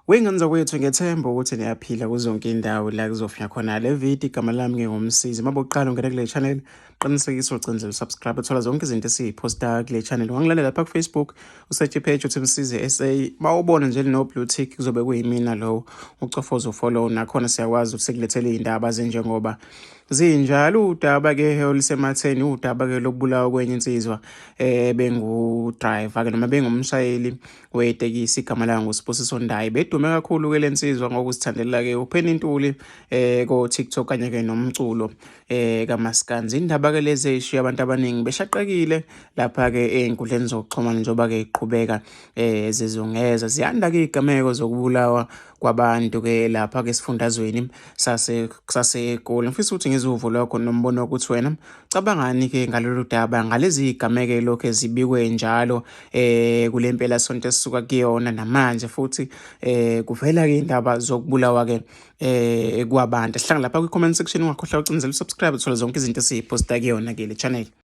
Wey'ngane zakwethu, ngiyethemba ukuthi niyaphila kuzonke iy'ndawo la kuzofika khona le video. Igama lami ngingumsizi. Uma bokuqala ungena kule channel, qinisekisa ucindezela subscribe, uthola zonke izinto esiy'phosta kule channel. Ungangilandela lapha ku-Facebook, usearch page uthi Msizi SA. Uma ubona nje lino-blue tick, kuzobe kuyimina lowo, ucofoza ufollow. Nakhona siyakwazi ukuthi sikulethele iy'ndaba zinjengoba zinjalo. Udaba-ke olusematheni, udaba-ke lokubulawa kwenye insizwa bengu-driver-ke noma bengumshayeli wetekisi, igama layo nguSibusiso Ndayi. Bedume kakhulu-ke le nsizwa ngokuzithandela-ke uPenny Ntuli ko-TikTok kanye-ke nomculo kaMaskandi. Indaba-ke lezi ey'shiya abantu abaningi beshaqekile lapha-ke ey'nkundleni zokuxhumana njengoba-ke iqhubeka zizungeza. Ziyanda-ke iy'gameko zokubulawa kwabantu-ke lapha-ke esifundazweni saseGoli. Ngifisa ukuthi ngizwe uvo lwakho nombono wokuthi wena cabangani-ke ngalolu daba, ngalezi iy'gameko elokhu ezibikwe njalo kule mpelasonto esisuka kuyona, namanje futhi kuvela-ke iy'ndaba zokubulawa-ke kwabantu. Sihlangana lapha kwi-comment section, ungakhohlwa ucindezela usubscribe, uthole zonke izinto esiy'phosta kuyona-ke le channel.